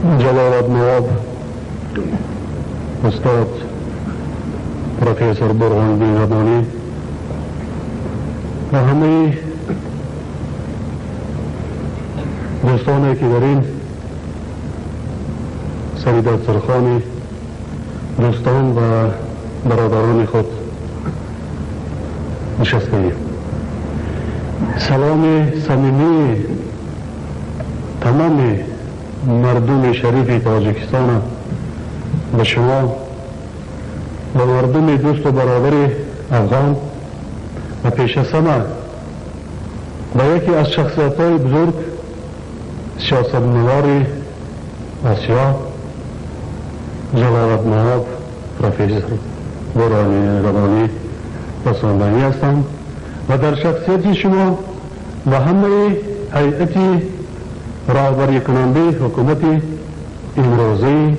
Ҷалолатмаоб устод профессор Бурҳониддин Раббонӣ ва ҳамаи дӯстоне, ки дар ин сари дастархони дӯстон ва бародарони худ нишастаем. Саломи самимии тамоми мардуми шарифи Тоҷикистона ба шумо ва мардуми дӯсту бародари афғон ва пеш аз ҳама ба яке аз шахсиятҳои бузург, сиёсатмадори Осиё, ҷалолатмаоб профессор Бурҳониддин Раббонӣ расонданӣ ҳастам ва дар шахсияти шумо ба ҳамаи ҳайати роҳбарикунандаи ҳукумати имрӯзаи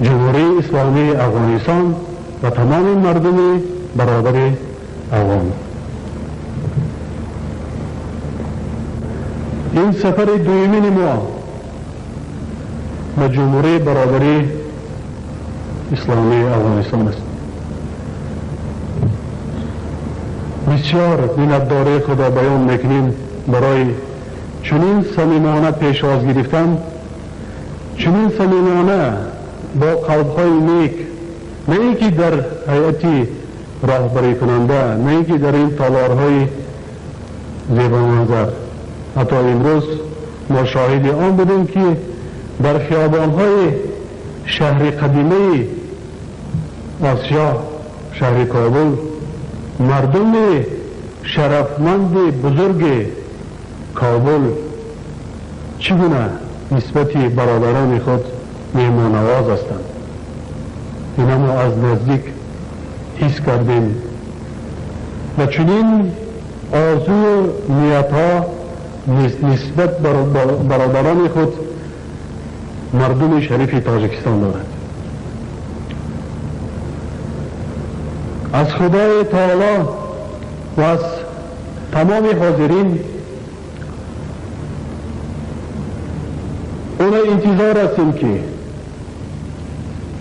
Ҷумҳурии Исломии Афғонистон ва тамоми мардуми бародари афғон. Ин сафари дуюмини мо ба Ҷумҳурии бародарии Исломии Афғонистон аст. Бисёр миннатдории худро баён мекунем барои чунин самимона пешвоз гирифтан, чунин самимона бо қалбҳои нек, на ин ки дар ҳайати роҳбарикунанда, на ин ки дар ин толорҳои зебоманзар. Ҳатто имрӯз мо шоҳиди он будем, ки дар хиёбонҳои шаҳри қадимаи Осиё, шаҳри Кобул, мардуми шарафманди бузурги Кобул чӣ гуна нисбати бародарони худ меҳмоннавоз ҳастанд. Ина мо аз наздик ҳис кардем ва чунин орзую ниятҳо нисбат бародарони худ мардуми шарифи Тоҷикистон дорад. Аз Худои Таоло ва аз тамоми ҳозирин оно интизор ҳастем, ки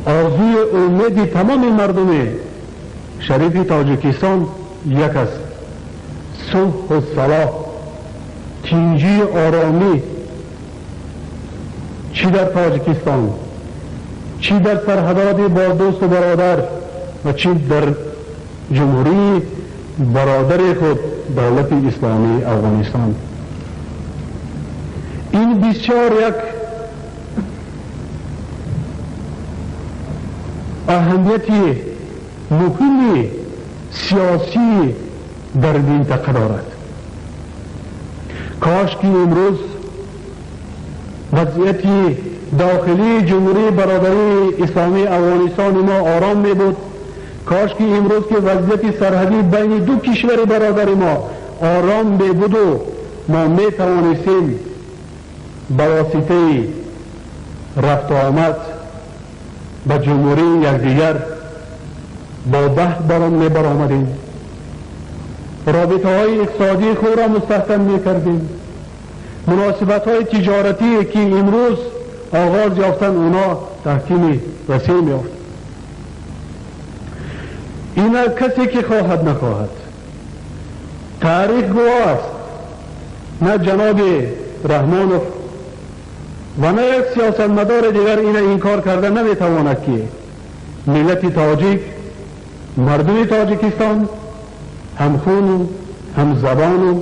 орзуи умеди тамоми мардуми шарифи Тоҷикистон як аст: сулҳу салоҳ, тинҷии оромӣ чӣ дар Тоҷикистон, чӣ дар сарҳадоти бо дӯсту бародар ва чӣ дар ҷумҳурии бародари худ, давлати Исломии Афғонистон. Ин бисёр як аҳамияти муҳими сиёсӣ дар минтақа дорад. Кош ки имрӯз вазъияти дохилии Ҷумҳурии бародарии Исломии Афғонистони мо ором мебуд, кош ки имрӯз ки вазъияти сарҳадӣ байни ду кишвари бародари мо ором мебуду мо метавонистем ба воситаи рафту омад ба ҷумҳурии якдигар бо баҳт мебаромадем, робитаҳои иқтисодии худро мустаҳкам мекардем, муносибатҳои тиҷоратие ки имрӯз оғоз ёфтанд, оно таҳкими васеъ меёфт. Ина касе ки хоҳад нахоҳад, таърих гувоҳ аст, на ҷаноби Раҳмонов ва на як сиёсатмадори дигар ина инкор карда наметавонад, ки миллати тоҷик, мардуми Тоҷикистон ҳамхуну ҳамзабону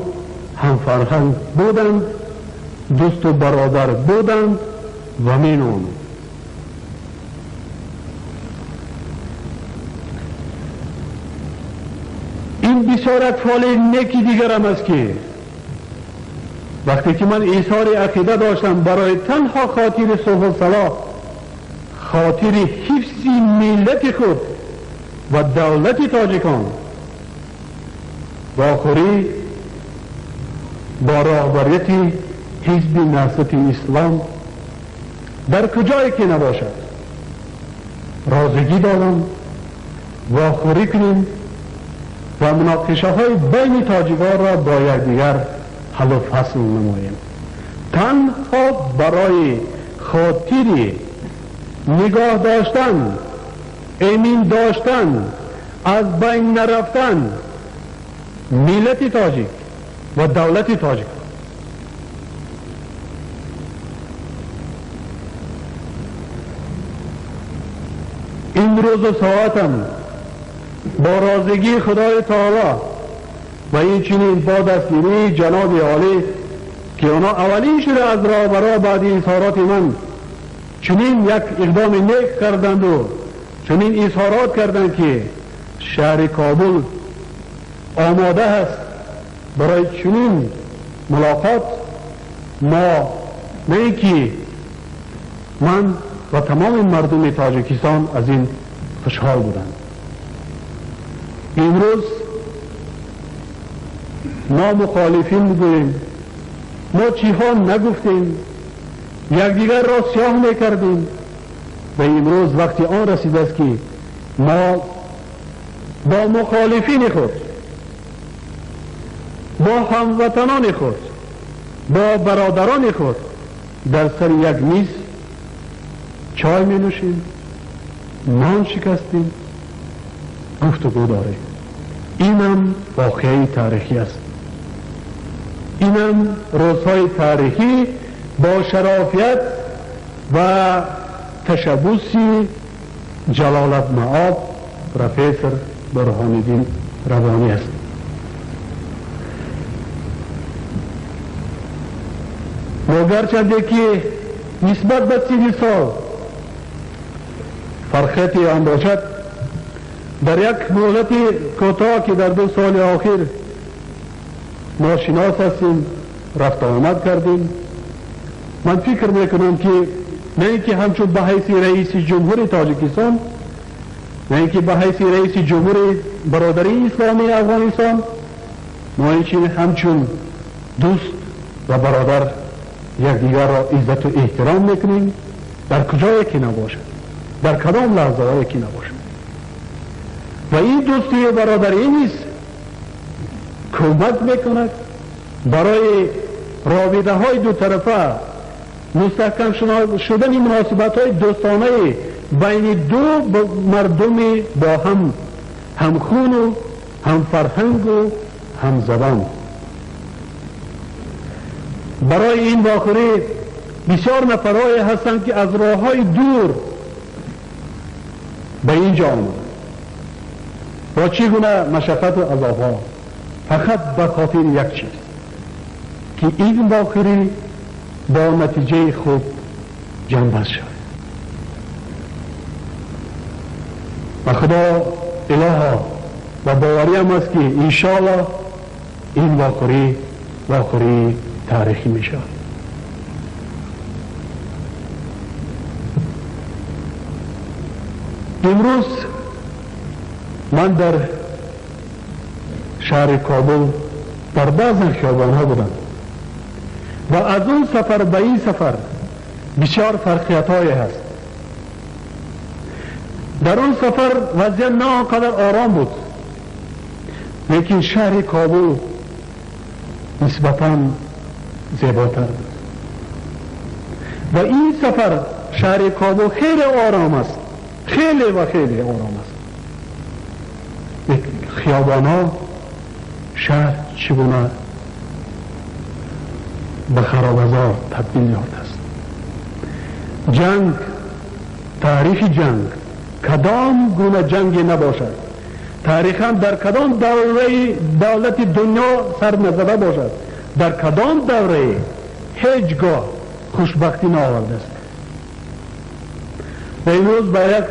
ҳамфарҳанг буданд, дӯсту бародар буданд ва менонанд. Ин бисёр як фоли неки дигарам аст, ки вақте ки ман изҳори ақида доштам барои танҳо хотири сулҳу салоҳ, хотири ҳифзи миллати худ ва давлати тоҷикон, вохӯрӣ бо роҳбарияти ҳизби Наҳзати Ислом дар куҷое ки набошад розигӣ додам вохӯрӣ кунем ва муноқишаҳои байни тоҷиконро бо якдигар ҳаллу фасл намоем, танҳо барои خاطر نگاه داشتن، امین داشتن، از بین نرفتن ملت تاجیک و دولت تاجیک. امروز و ساعتم با رازگی خدای تعالی و این چنین با دستگیری جناب عالی که اونا اولین شده از راه برا بعد اظهارات من چنین یک اقدام نیک کردند و چنین اظهارات کردند که شهر کابل آماده است برای چنین ملاقات. ما نه که من و تمام مردم تاجیکستان از این خوشحال بودند. امروز ما مخالفین بودیم، ما چیها نگفتیم، یکدیگر را سیاه میکردیم و امروز وقتی آن رسیده است که ما با مخالفین خود، با هموطنان خود، با برادران خود در سر یک میز چای می نوشیم، نان شکستیم، گفتگو داریم. اینم واقعه تاریخی است، اینم روزهای تاریخی با شرافیت و تشبث جلالت مآب پروفسور برهان الدین ربانی است. ما گرچنده که نسبت به 30 سال فرقیتی هم باشد، در یک مهلت کوتاه که در 2 سال آخر ما شناس هستیم، رفت آمد کردیم، من فکر میکنم که نه اینکه همچون به حیث رئیس جمهور تاجیکستان، نه اینکه به حیث رئیس جمهور برادری اسلامی افغانستان، ما اینچنین همچون دوست و برادر یکدیگر را عزت و احترام میکنیم، در کجایی که نباشد، در کدام لحظه هایی که نباشد. و این دوستی و برادری نیست کمک میکند برای رابطه های دو طرفه، مستحکم شدن مناسبت های دوستانه بین دو مردم با هم همخون و هم فرهنگ و هم زبان. برای این واخوری بسیار نفرهایی هستند که از راه های دور به اینجا آمدند، با چگونه مشقت و عذاب ها، فقط به خاطر یک چیز که این واخوری با نتیجه خوب جنباز شد. و خدا الها و باوری هم است که انشاءالله این واخوری واخوری تاریخی می شود. امروز من در شهر کابل در بعض خیابان‌ها بودم و از اون سفر به این سفر بسیار فرقیت‌هایی هست. در اون سفر وضعیت نه آنقدر آرام بود، لیکن شهر کابل نسبتاً زیباتر بود و این سفر شهر کابل خیلی آرام است، خیلی و خیلی آرام است. خیابان‌ها شهر چگونه به خرابه‌زار تبدیل یافته است. جنگ، تاریخ جنگ کدام گونه جنگی نباشد، تاریخاً در کدام دوره دولت دنیا سر نزده باشد، در کدام دوره هیچگاه خوشبختی نآورده است. و امروز باید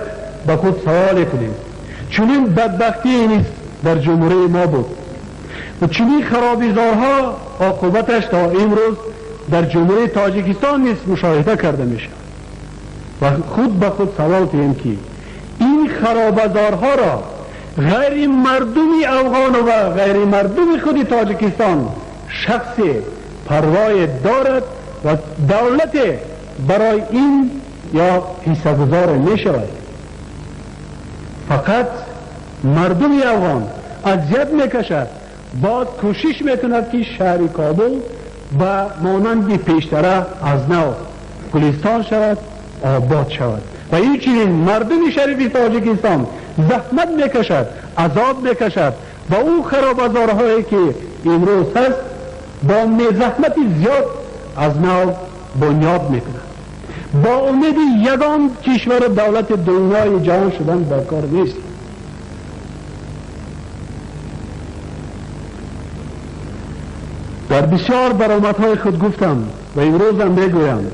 به خود سوال کنیم چنین بدبختی نیست در جمهوری ما بود و چنین خرابیزارها عاقبتش تا امروز در جمهوری تاجیکستان نیست مشاهده کرده میشه. و خود به خود سوال کنیم که این خرابزارها را غیر مردمی افغان و غیر مردم خود تاجیکستان شخص پروای دارد و دولت برای این یا حصه گذار می شود. فقط مردم افغان اذیت میکشد، باز کوشش میکند که شهر کابل به مانند پیشتره از نو گلستان شود، آباد شود. و این چنین مردم شریف تاجیکستان زحمت میکشد، عذاب میکشد و او خرابازارهایی که امروز هست با زحمت زیاد از نو بنیاد میکند. با امید یگان کشور دولت دنیای جهان شدن در کار نیست. در بسیار برآمدهای خود گفتم و امروز هم میگویم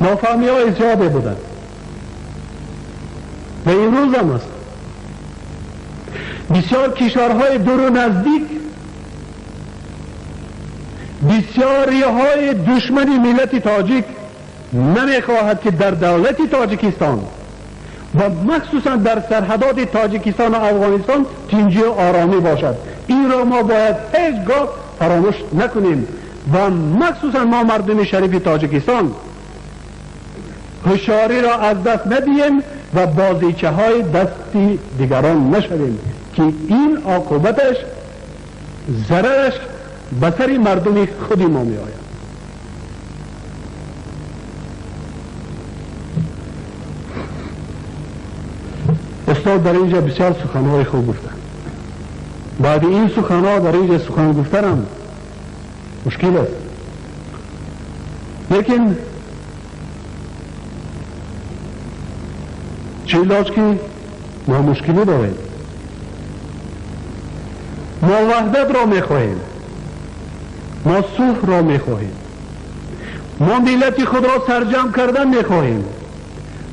نافهمی های زیادی بودند و امروز هم است. بسیار کشورهای دور و نزدیک، بسیاری های دشمن ملت تاجیک نمیخواهد که در دولت تاجیکستان و مخصوصا در سرحدات تاجیکستان و افغانستان تنجی و آرامی باشد. این را ما باید هیچگاه فراموش نکنیم و مخصوصا ما مردم شریف تاجیکستان هوشیاری را از دست ندهیم و بازیچه های دست دیگران نشویم که این عاقبتش ضررش به سر مردم خود ما می آید. استاد در اینجا بسیار سخنهای خوب گفتن. بعد این سخنها در اینجا سخن گفتنم مشکل است، لیکن چه علاج که ما مشکلی داریم. ما وحدت را میخواهیم، ما صلح را میخواهیم، ما ملت خود را سرجم کردن میخواهیم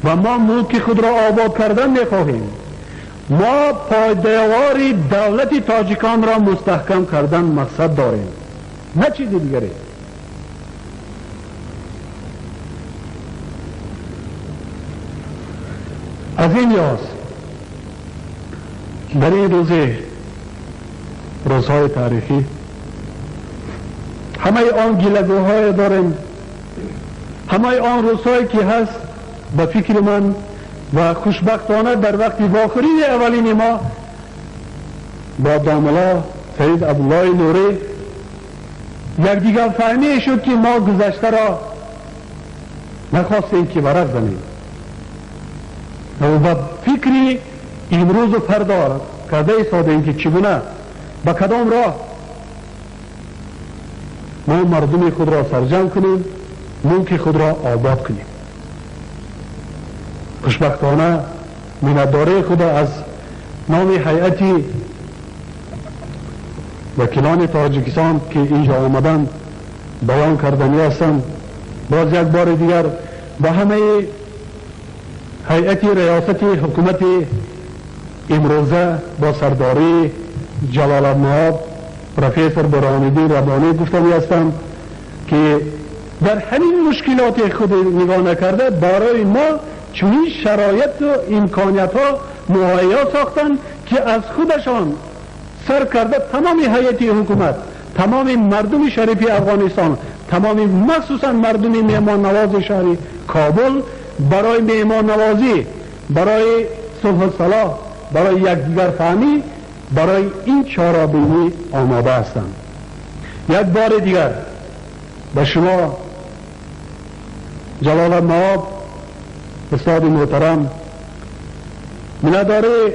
و ما ملک خود را آباد کردن میخواهیم. ما پایدار دولت تاجیکان را مستحکم کردن مقصد داریم، نه چیز دیگری. از این لحاظ در این روزهای تاریخی همه آن گله‌های داریم، همه آن روزهایی که هست به فکر من و خوشبختانه در وقت واخوری اولین ما با داملا سید عبدالله نوری یکدیگر فهمی شد که ما گذشته را نخواستیم که ورق زنیم و فکری امروز و فردا کرده ایستادیم که چگونه به کدام راه ما مردم خود را سرجم کنیم، ملک خود را آباد کنیم. خوشبختانه منتداری خود از نام هیئت وکیلان تاجیکستان که اینجا آمدن بیان کردنی هستند. باز یک بار دیگر به همه هیئت ریاست حکومت امروزه با سرداری جلال مآب پروفسور برهان‌الدین ربانی گفتنی هستم که در همین مشکلات خود نگاه نکرده برای ما چنین شرایط و امکانیت ها مهیا ساختند که از خودشان سر کرده تمام هیئت حکومت، تمام مردم شریف افغانستان، تمام مخصوصا مردم مهمان نواز شهر کابل برای مهمان نوازی، برای صلح و صلاح، برای یکدیگر فهمی، برای این چارابینی آماده هستند. یک بار دیگر به شما جلال مآب استاد محترم منتداری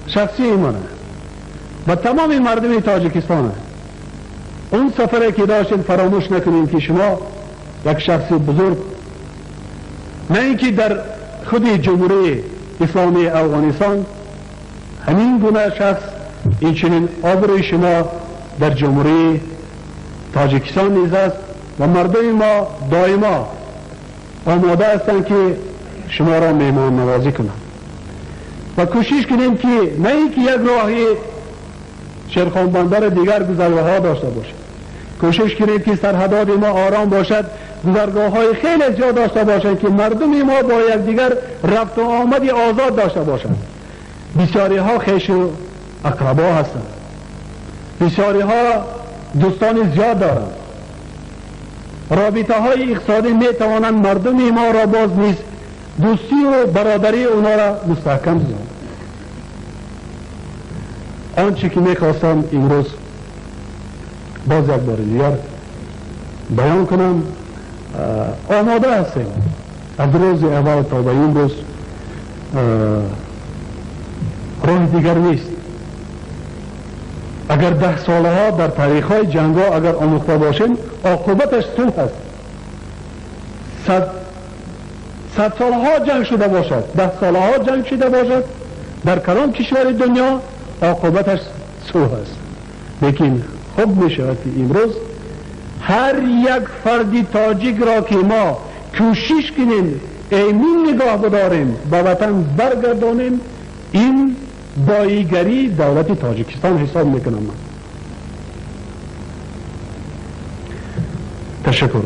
شخصی منه و تمام مردم تاجیکستان اون سفری که داشتین فراموش نکنیم که شما یک شخص بزرگ، نه اینکه در خود جمهوری اسلامی افغانستان همین گونه شخص، این چنین آبروی شما در جمهوری تاجیکستان نیز است و مردم ما دائما آماده هستند که شما را مهمان نوازی کنند و کوشش کنیم که نه اینکه یک راهی شیرخان بندر دیگر گذرگاه ها داشته باشد، کوشش کنیم که سرحدات ما آرام باشد، گذرگاه های خیلی زیاد داشته باشند که مردم ما با یکدیگر رفت و آمد آزاد داشته باشند. بسیاری ها خویش و اقربا هستند، بسیاری ها دوستان زیاد دارند، رابطه های اقتصادی می توانند مردم ما را باز نیز دوستی و برادری اونا را مستحکم سازند. آنچه که میخواستم امروز باز یک بار دیگر بیان کنم، Омода ҳастем. Аз рӯзи аввал то ба имрӯз роҳи дигар нест. Агар 10 солаҳо дар таърихҳои ҷангҳо агар омӯхта бошем, оқибаташ сулҳ аст. Садсолаҳо ҷанг шуда бошад, 10 солаҳо ҷанг шуда бошад, дар кадом кишвари дунё оқибаташ сулҳ аст. Лекин хуб мешавад, ки имрӯз ҳар як фарди тоҷикро ки мо кӯшиш кунем, эмин нигоҳ бидорем, ба ватан баргардонем, ин боигарии давлати Тоҷикистон ҳисоб мекунам ман. Ташаккур.